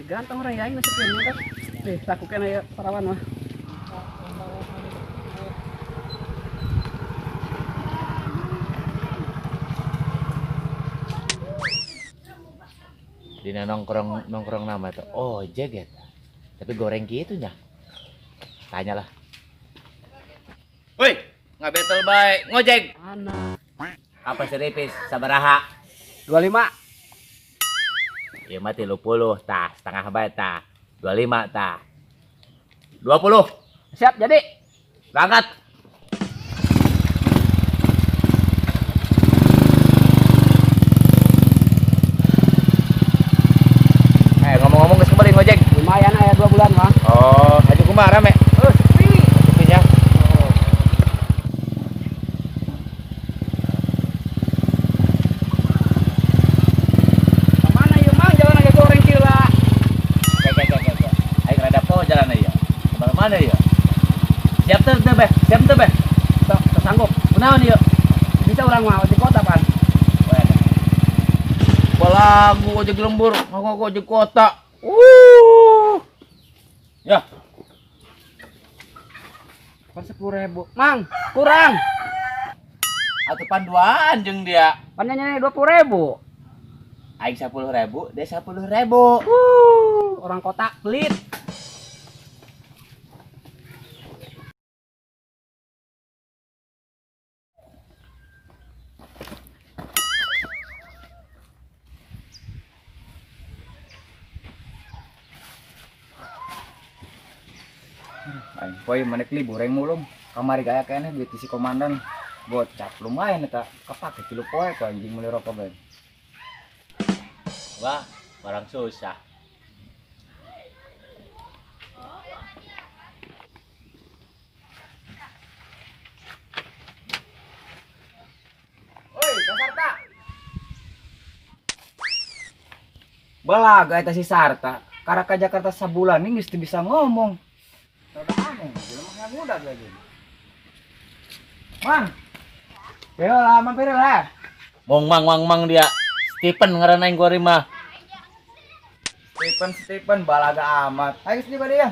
Ganteng orang ya, aing nasib kan. Nih, laku kena ya parawan mah. Dina nongkrong nongkrong nama tuh ojek ya. Tapi goreng gitu nya. Tanyalah. Woi, nggak betul baik ngojek. Mana? Apa seripis sabaraha? 25. Ya mati 30 tah, setengah bae tah. 25 tah. 20. Siap jadi. Berangkat. Ngomong-ngomong geus kembali ngojek. Lumayan aya 2 bulan mah. Oh, haji kumaha rame? Sepi. Sepinya. Oh. Mana ieu Mang jalan aja goreng kieu lah. Oke. Aing rada po jalan ieu. Kemana mana ieu? Siap teu teu beh? Siap teu beh? Tok, sanggup. Kunaon ieu? Bisa urang mah di kota pan. Balagu ojek lembur, ngaku ojek kota. Ya. Pan 10.000. Mang, kurang. Atuh pan duaan jeung dia. Pan nyanyi 20.000. Aing 10.000, dia 10.000. Orang kota pelit. Aing poe manek libur aing mulung. Kamari gaya keneh duit si komandan. Gocap lumayan eta, kepake 3 poe kok anjing meuli rokok bae. Wah, barang susah. Oi, Kak Sarta. Belaga eta si Sarta. Karaka Jakarta sabulan ini geus teu bisa ngomong. Rada aneh, jelema yang muda lagi. Mang. Yo lah, mampir lah. Mong mang mang mang dia. Stephen ngaranna aing kuari mah. Stephen balaga amat. Ayo sini pada ya.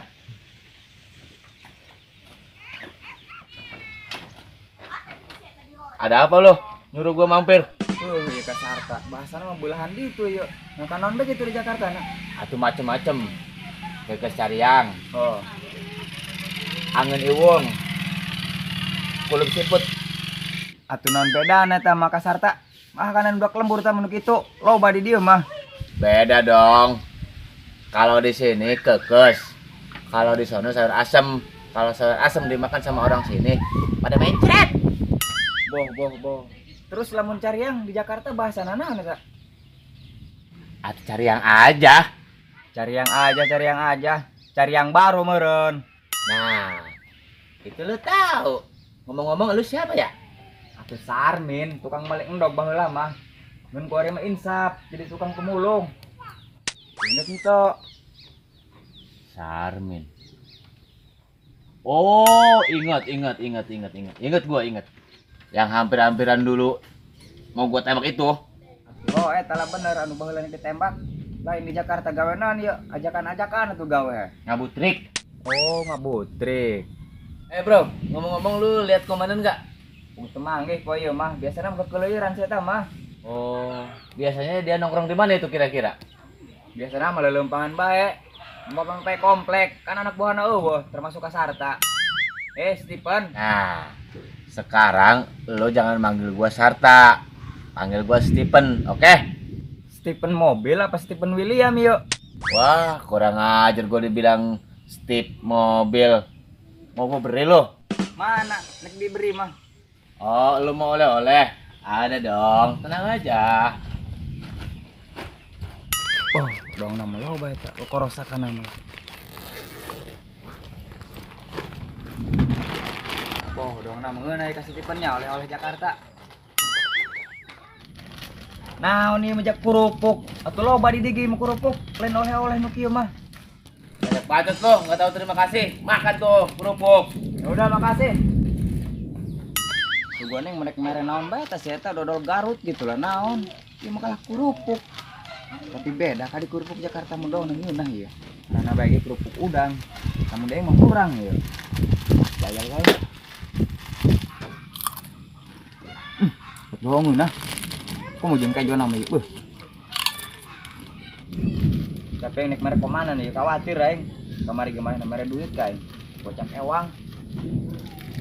Ada apa lo? Nyuruh gua mampir. Ya Kak Sarta, bahasana mah belahan ditu yuk. Makan naon bae gitu di Jakarta nah. Atuh macem-macem. Kekes cariang. Oh. Angen iwung. Kulub siput. Atuh naon bedana eta mah Kak Sarta? Makanan budak lembur tah mun kitu, loba di dieu mah. Beda dong. Kalau di sini kekes. Kalau di sono sayur asem. Kalau sayur asem dimakan sama orang sini pada mencret. Boh boh boh. Terus lamun cariang di Jakarta bahasana naon eta? Atuh cariang aja. Cariang aja, cariang aja. Cariang baru meureun. Nah, itu lu tahu. Ngomong-ngomong lu siapa ya? Atuh Sarmin, tukang balik endog baheula mah. Mun kuari mah insaf, jadi tukang pemulung. Ingat ento. Sarmin. Oh, ingat. Ingat gua ingat. Yang hampir-hampiran dulu mau gua tembak itu. Oh, eta lah bener anu baheula ditembak. Lain di Jakarta gawenan yeuh, ajakan-ajakan atuh gawe. Ngabutrik. Oh, ngabutrik. Bro, ngomong-ngomong lu lihat komandan enggak? Teu manggih poe ieu mah, biasana mah kekeleuran sia eta mah. Oh, biasanya dia nongkrong di mana itu kira-kira? Biasana mah leuleumpangan bae. Mau pampe komplek, kan anak buahna eueuh, termasuk Kak Sarta. Stephen. Nah, sekarang lo jangan manggil gua Sarta. Panggil gua Stephen, oke? Okay? Stephen mobil apa Stephen William yuk? Wah, kurang ajar gua dibilang Steve mobil. Mau gua beri lo? Mana? Nek diberi mah. Oh, lu mau oleh-oleh? Ada dong, tenang aja. Oh, dong nama lo bae tak korosakan nama. Boh, dong nah mengenai kasih tipennya oleh-oleh Jakarta. Nah, ini mejak kerupuk. Atau loba di digi mau kerupuk, lain oleh-oleh nu kieu mah. Banyak bacot lo, nggak tahu terima kasih. Makan tuh kerupuk. Ya udah, makasih. Tuh gua neng menek mere naon bae tah si eta dodol Garut gitu lah naon. Ieu mah kalah kerupuk. Tapi beda kali kerupuk Jakarta mun dong ngeunah ieu. Karena bagi kerupuk udang, kamu deh mah kurang ieu. Jajal wae. Bohong nah. Kok mau jeung kejo nama ieu? Tapi yang nek mere komandan ieu khawatir aing. Kamari gimana mere duit ka aing. Bocah ewang.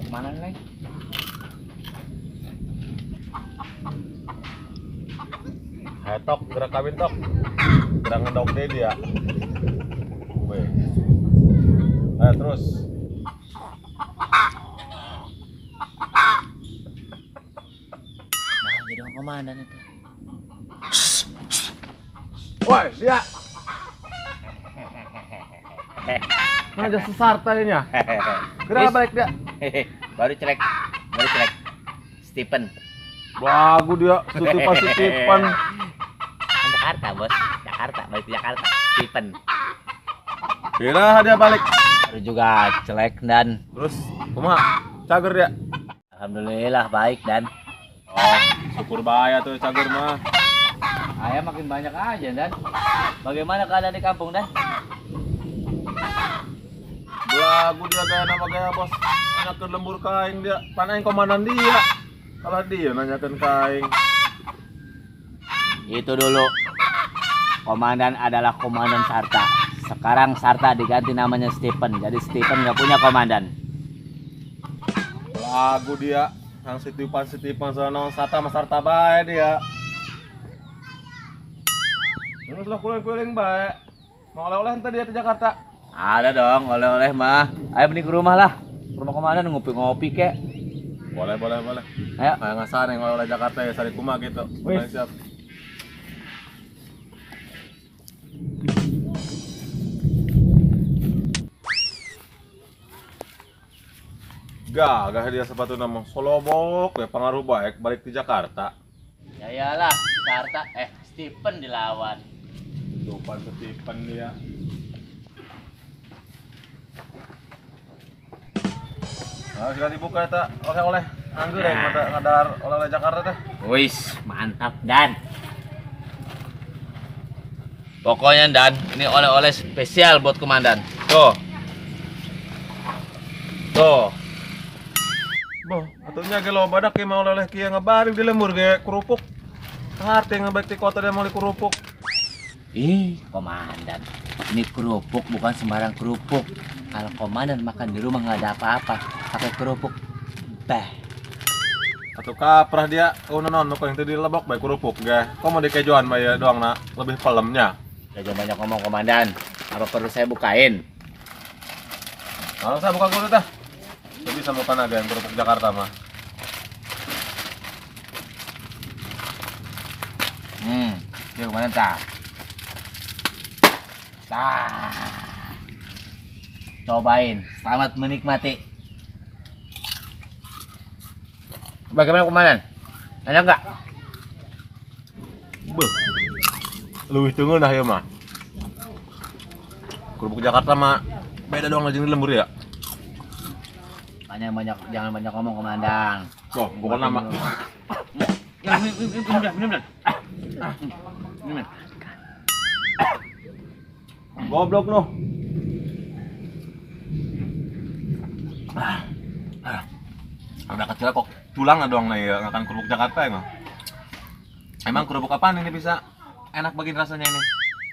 Kemana nih? Hai tok, gerak kawin tok. Gerak ngendok deh dia. Weh. Ayo terus. Nah, jadi orang komandan itu. Woi, dia. Mana ada sesar tadinya? Gerak balik dia. Baru celek. Baru celek. Stephen. Bagus dia, Stephen. Jakarta, Bos. Jakarta, balik ke Jakarta. Stephen. Kira dia balik. Baru juga celek dan. Terus, kumaha? Cager dia. Alhamdulillah baik dan. Oh, syukur bae tuh cager mah. Ayam makin banyak aja dan. Bagaimana keadaan di kampung dan? Belagu dia gaya nama gaya bos. Nanyakeun lembur kain dia. Panain komandan dia. Kalau dia nanyakeun kain. Itu dulu. Komandan adalah komandan Sarta. Sekarang Sarta diganti namanya Stephen. Jadi Stephen nggak punya komandan. Lagu dia. Yang sitipan-sitipan sono Sarta sama Sarta bae dia. Terus lah keliling-keliling bae. Mau oleh-oleh entar dia ke Jakarta. Ada dong oleh-oleh mah. Ayo beli ke rumah lah. Ke rumah komandan ngopi-ngopi kek. Boleh, boleh, boleh. Ayo. Kayak ngasar yang oleh-oleh Jakarta ya sari kuma gitu. Wih. Siap. Gagah dia sepatu nama solobok ya pengaruh baik balik di Jakarta. Ya iyalah, Jakarta Stephen dilawan. Lupa Stephen dia. Nah, sudah dibuka eta oleh-oleh anggur ya ngadar oleh-oleh Jakarta teh. Wis, mantap dan. Pokoknya dan ini oleh-oleh spesial buat komandan. Tuh. Tuh. Boh, atunya ge loba dak mau oleh-oleh kieu ngebaring di lembur ge kerupuk. Ngarti ngebaik di kota dia mau kerupuk. Ih, komandan. Ini kerupuk bukan sembarang kerupuk. Kalau komandan makan di rumah nggak ada apa-apa, pakai kerupuk. Bah. Atau kaprah dia, oh non, kok yang tadi lebok baik kerupuk ge. Kok mau dikejuan bae doang nak, lebih pelemnya. Jangan banyak ngomong komandan. Apa perlu saya bukain? Kalau saya buka dulu tah. Saya bisa makan ada yang kerupuk Jakarta mah. Dia kemana tah? Tah. Cobain, selamat menikmati. Bagaimana komandan? Enak nggak? Beuh. Leuwih teu ngeunah ieu mah. Kerupuk Jakarta mah beda doang jeung di lembur ya. Banyak jangan banyak ngomong komandan. Oh, bukan nama. Ya, minum. Minum. Goblok noh. Ada kecil kok tulang doang nih ya, makan kerupuk Jakarta emang. Emang kerupuk apaan ini bisa enak begini rasanya ini?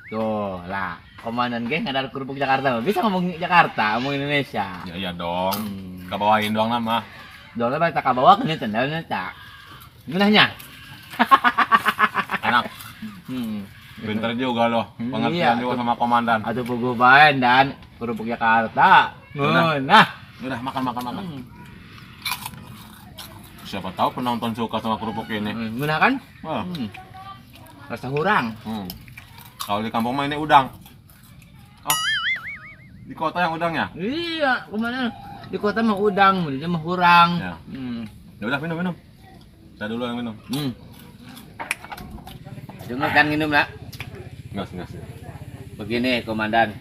Tuh lah, komandan geng ada kerupuk Jakarta, bisa ngomong Jakarta, ngomong Indonesia. Ya iya dong. Kabawain doang nama. Doang lah tak kabawa kene tendalnya tak. Gunanya. Enak. Pinter juga loh, pengertian juga sama komandan. Atau pugu baen dan kerupuk Jakarta. Nah, udah makan. Siapa tahu penonton suka sama kerupuk ini. Guna kan? Rasa hurang. Kalau di kampung mah ini udang. Oh, di kota yang udangnya? Iya, kemana? Di kota mah udang, di mah hurang. Ya. Ya udah minum. Saya dulu yang minum. Jangan kan minum lah. Enggak sih. Begini komandan.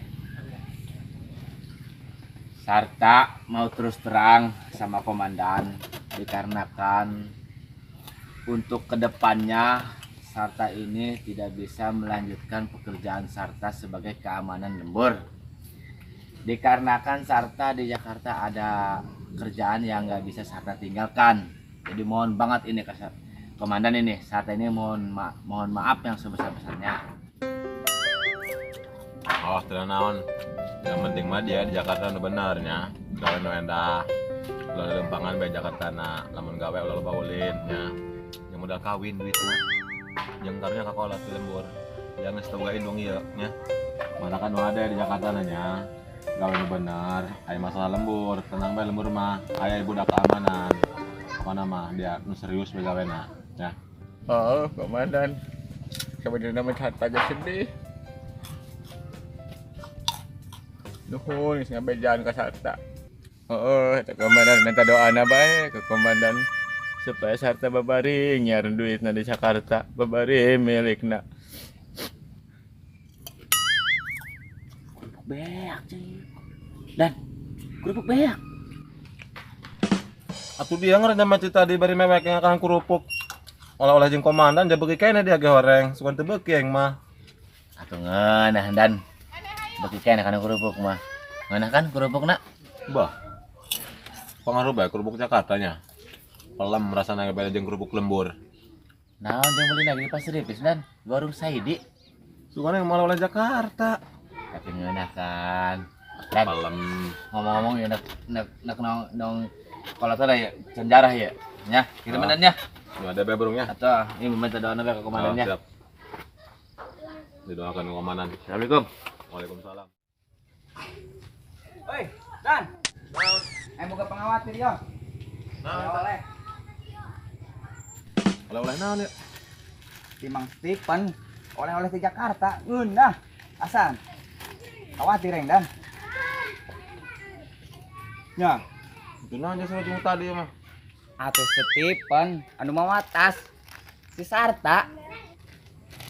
Sarta mau terus terang sama komandan dikarenakan untuk kedepannya Sarta ini tidak bisa melanjutkan pekerjaan Sarta sebagai keamanan lembur. Dikarenakan Sarta di Jakarta ada kerjaan yang nggak bisa Sarta tinggalkan. Jadi mohon banget ini komandan ini, Sarta ini mohon maaf yang sebesar-besarnya. Oh, tidak naon. Yang penting mah dia di Jakarta nu bener nya. Gawe nu endah. Ulah lempangan bae Jakarta na, lamun gawe ulah loba ulin nya. Yang modal kawin duit mah. Jeung karunya ka kolot di lembur. Jangan geus boga indung ieu nya. Mana kan nu ada di Jakarta na nya. Gawe nu bener, aya masalah lembur, tenang bae lembur mah, aya budak keamanan. Pokona mah dia nu serius bae gawena ya. Oh, komandan. Sebenarnya mah Sarta aja sedih. Nuhun geus ngabejan ka Sarta. Heeh, eta komandan minta doana bae ke komandan supaya Sarta babari nyiaran duitna di Jakarta, babari milikna. Kerupuk beak cuy. Dan kerupuk beak. Atuh dia ngerendah macet tadi bari mewek ngakan kerupuk. Olah-olah jeung komandan jabeuki keneh dia ge horeng, sugan teu beuki aing mah. Atuh ngeunah dan beuki keneh kana kerupuk mah. Ngeunah kan kerupukna? Bah. Pengaruh bae kerupuk Jakarta nya. Pelem rasana beda jeung kerupuk lembur. Naon jeung meuli lagi di Pasir Ripis dan warung Saidi. Sugan yang malah oleh Jakarta. Tapi ngeunah kan. Dan pelem. Ngomong-ngomong ya nak nong kalau salah ya senjarah ya. Nya, kirim ya. Nu ada bae burungnya. Atau ini minta doa bae ke komandannya. Oh, siap. Didoakan ke komandan. Assalamualaikum. Waalaikumsalam. Hei, Dan. Ayo boga pengawatir yo. Oleh. Oleh-oleh naon ya? Di Mang Stephen, oleh-oleh di Jakarta, ngeunah. Asan. Khawatir aing Dan. Ya. Itu nanya sama jeung tadi mah. Atuh Stephen anu mawa tas si Sarta.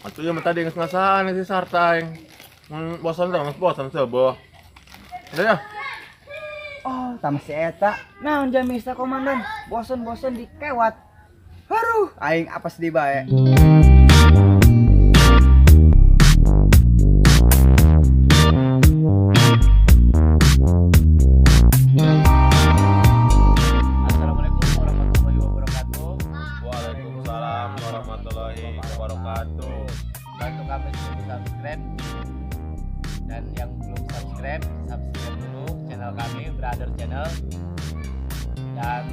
Atuh ieu mah tadi geus ngasaan si Sarta aing. Bosan teh, bosan seueuh. Udah ya. Oh, tama si eta. Naon jamisa komandan? Bosen-bosen dikewat. Haruh, aing apa sedih bae. Assalamualaikum warahmatullahi wabarakatuh. Waalaikumsalam warahmatullahi wabarakatuh. Bantu kami untuk subscribe dan yang belum subscribe, subscribe dulu channel kami Brother Channel. Dan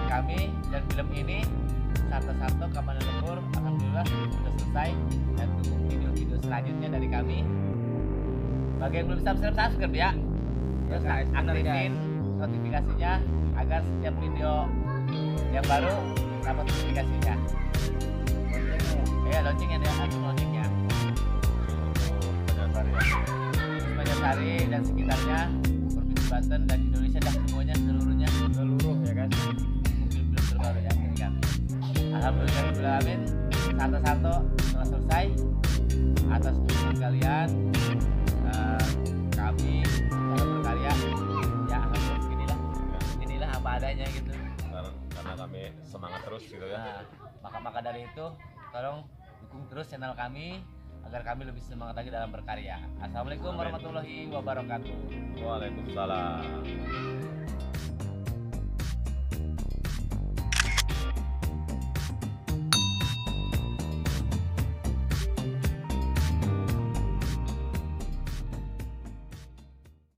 kami dan film ini Sarta-Sarto Keamanan Lembur alhamdulillah sudah selesai dan tunggu video-video selanjutnya dari kami. Bagi yang belum subscribe, subscribe ya. Terus aktifin notifikasinya agar setiap video yang baru dapat notifikasinya. Ya, loncengnya ya, aktif loncengnya. Banjarsari dan sekitarnya, Provinsi Banten dan Indonesia dan semuanya seluruhnya Seluruh ya kan. Film terbaru ya dari kami. Alhamdulillah, amin. Satu-satu telah selesai. Atas dukungan kalian, kami dalam berkarya ya alhamdulillah beginilah, inilah apa adanya gitu. Karena kami semangat terus gitu ya. Nah, maka dari itu tolong dukung terus channel kami agar kami lebih semangat lagi dalam berkarya. Assalamualaikum warahmatullahi wabarakatuh. Waalaikumsalam.